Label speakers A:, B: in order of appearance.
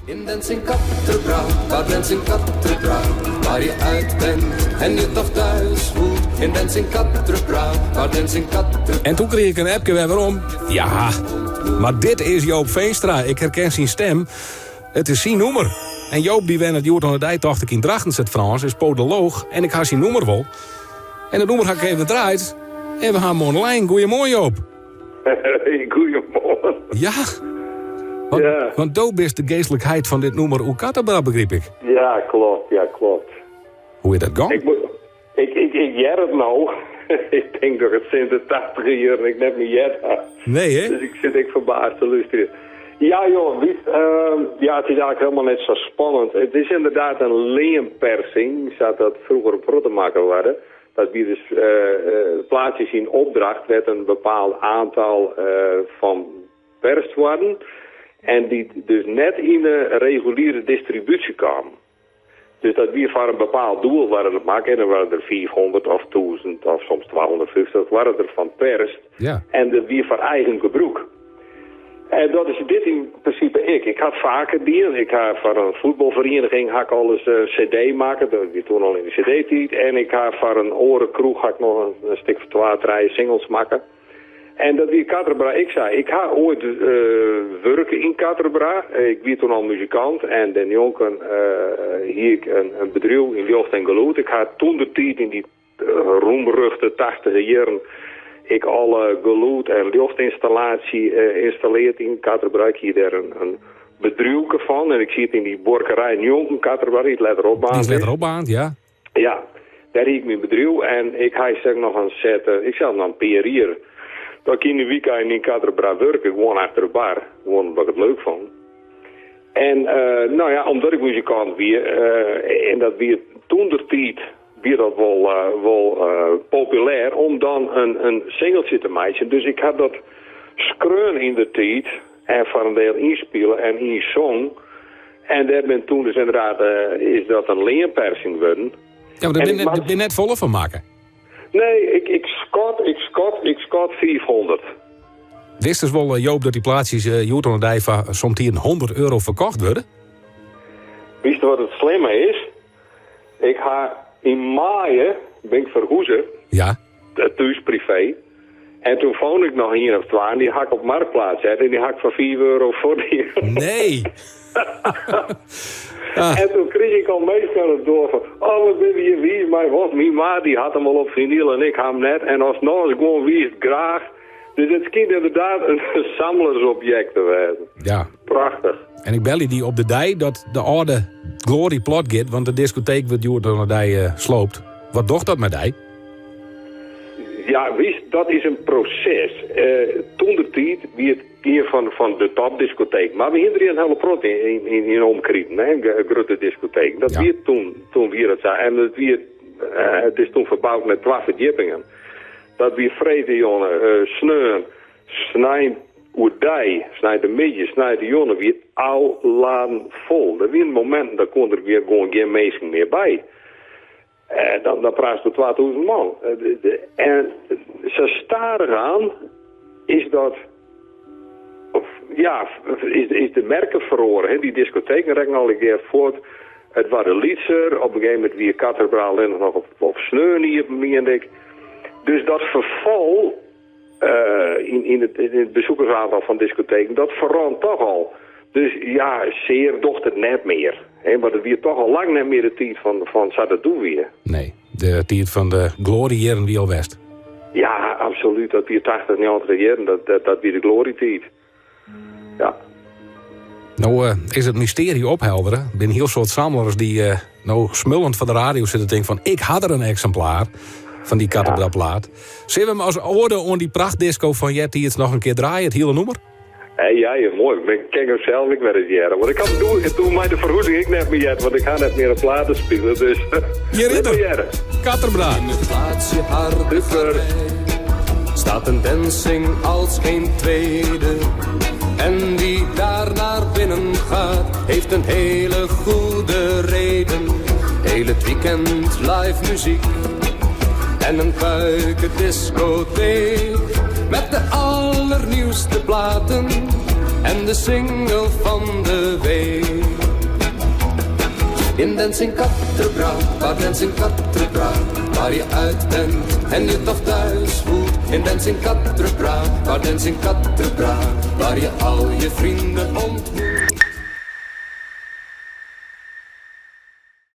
A: In Dancing Quatre waar Dancing Quatre waar je uit bent en je toch thuis voelt. In Dancing Quatre waar Dancing Quatre.
B: En toen kreeg ik een appje weer waarom. Ja, maar dit is Joop Veenstra. Ik herken zijn stem. Het is zijn noemer. En Joop die wennet hjoed oan de dei tocht ik yn Drachten sit Frans, is podoloog en ik ha syn nûmer wol. En dat nûmer ha ik even draaid en we ha him oan de lijn. Goeiemoarn Joop.
C: Hey, goeiemoarn.
B: Ja. Want, ja. want do bist de geestlik heit fan dit nûmer oer Quatre begryp ik.
C: Ja, klopt. Ja, klopt.
B: Hoe is dat gong?
C: Ik, ik, ik, ik hear it no. ik tink dat it sinds de 80 jierren ik net mear heard ha.
B: Nee, hè?
C: Dus ik sit ek ferbaasd te lústerjen. Ja, joh, witst, uh, ja, it is eigentlik hielendal net sa spannend. It is ynderdaad in leanpersing, sa't dat froeger in protte makke waard. Dat wie dus uh, plaatsjes yn opdracht, wêr't in bepaald oantal uh, fan perst waarden. En dy't dus net yn de reguliere distribúsje kamen. Dus dat wie foar in bepaald doel waarden dat makke. En dan waarden der 500 of 1000 of soms 250 waarden der fan perst.
B: Ja.
C: En dat wie foar eigen gebrûk. En dat is dit yn prinsipe ek. Ik ha it faker dien. Ik ha foar in fuotbalferieniging ha ik al ris in cd makke. Dat wie toen al yn de cd-tiid. En ik ha foar in oare kroech ha ik noch in stik fan twa, trije singles makke. En dat wie Quatre ek sa. Ik ha oait uh, wurke yn Quatre Ik wie toen al muzikant en dêrnjonken uh, hie ik in bedriuw yn ljocht en gelûd. Ik ha toen de tiid yn dy roemruchte 80 jierren ek alle gelûd- en ljochtynstallaasje uh, ynstalleard yn Quatre Ik hie dêr in bedriuwke fan en ik siet yn dy buorkerij njonken Quatre dy't letter opbaarnd
B: Die is letter opbaarnd, ja.
C: Ja, dêr hie ik myn bedriuw en ik ha ek noch in set, ik sels noch in pear jier, dat ik yn de wykein yn Quatre wurke, gewoan achter de bar, gewoan omdat ik it leuk fûn. En uh, no ja, omdat ik muzikant wie, uh, en dat wie toen de tiid wie dat wol, uh, wol populêr om dan in singeltsje te meitsjen. Dus ik ha dat skreaun yn de tiid en foar in diel ynspile en ynsong. En dêr bin toen dus ynderdaad is dat in leanpersing wurden.
B: Ja, mar dêr binne net folle fan makke.
C: Nee, ik skat 500.
B: Wist wol, Joop, dat dy plaatsjes hjoed oan de dei foar somtiden €100 ferkocht wurde?
C: Witst wat it slimme is? Ik ha yn maaie bin ik ferhûze. Thús privee. En toen fûn ik noch ien of twa en dy ha ik op Marktplaats set en dy ha ik foar €5 fuortdien.
B: Nee!
C: En toen krige ik al minsken oan de doar fan, oh, wat binne je wiis mei wat? Myn maat dy hat him al op finyl en ik ha him net. En ast noch ris gewoan wiest, graach. Dus it skynt ynderdaad in samlersobjekt te wêzen. Prachtich.
B: En ik belje dy op de dei dat de âlde Glory plat giet, want de diskoteek wurdt hjoed oan de dei sloopt. Wat docht dat mei dy?
C: Ja, witst, dat is in proses. Uh, toen de tiid wie it ien fan de topdiskoteken. Mar we hiene der in hiele protte yn omkriten, hè, grutte diskoteken. Dat wie toen, toen wie dat sa. En it is toen ferboud mei twa ferdjippingen. Dat wie freedtejûn, sneon, snein oerdei, sneintemiddei, sneintejûn, wie it ôfladen fol. Der wiene mominten, dat koene der gewoan gjin minsken mear by. Dan praatst oer 2000 man. En sa stadichoan is dat, of, ja, is de merke feroare. Hè? Dy diskoteken rekken allegear fuort. It waard lytser. Op in gegeven momint wie Quatre allinnich noch op sneon iepen, miende ik. Dus dat ferfal yn it besikkersoantal fan diskoteken, dat ferrint toch al. Dus ja, sear docht it net mear. Hè? Mar it wie toch al lang net mear de tiid fan sa't it doe wie.
B: Nee, de tiid fan de gloarjejierren wie al west.
C: Ja, absolút. Dat wie 80, 90 jierren. Dat wie de gloarjetiid. Ja.
B: No is it mystearje opheldere. Der binne in hiel soad samlers dy't no smullend foar de radio sitte te tinken fan ik ha der in eksimplaar fan dy Quatre-Bras-plaat. Sille we him as oade oan dy prachtdisko fan eartiids noch in kear draaie, it hiele nûmer?
C: Hey, ja, moai. Ik kin him sels ek wer ris hearre. Want ik ha doe mei de ferhuzing ek net mear heard, want ik ha net mear in platespiler. Dus
B: Hjir is er. Quatre-Bras.
A: In het plaatsje Hardegerij staat een dancing als geen tweede. En wie daar naar binnen gaat, heeft een hele goede reden. Heel het weekend live muziek en een puike discotheek. Met de allernieuwste platen en de single van de week. In Dancing Quatre waar Dancing Quatre waar je uit bent en je toch thuis voelt. In Dancing Quatre waar Dancing Quatre waar je al je vrienden ontmoet.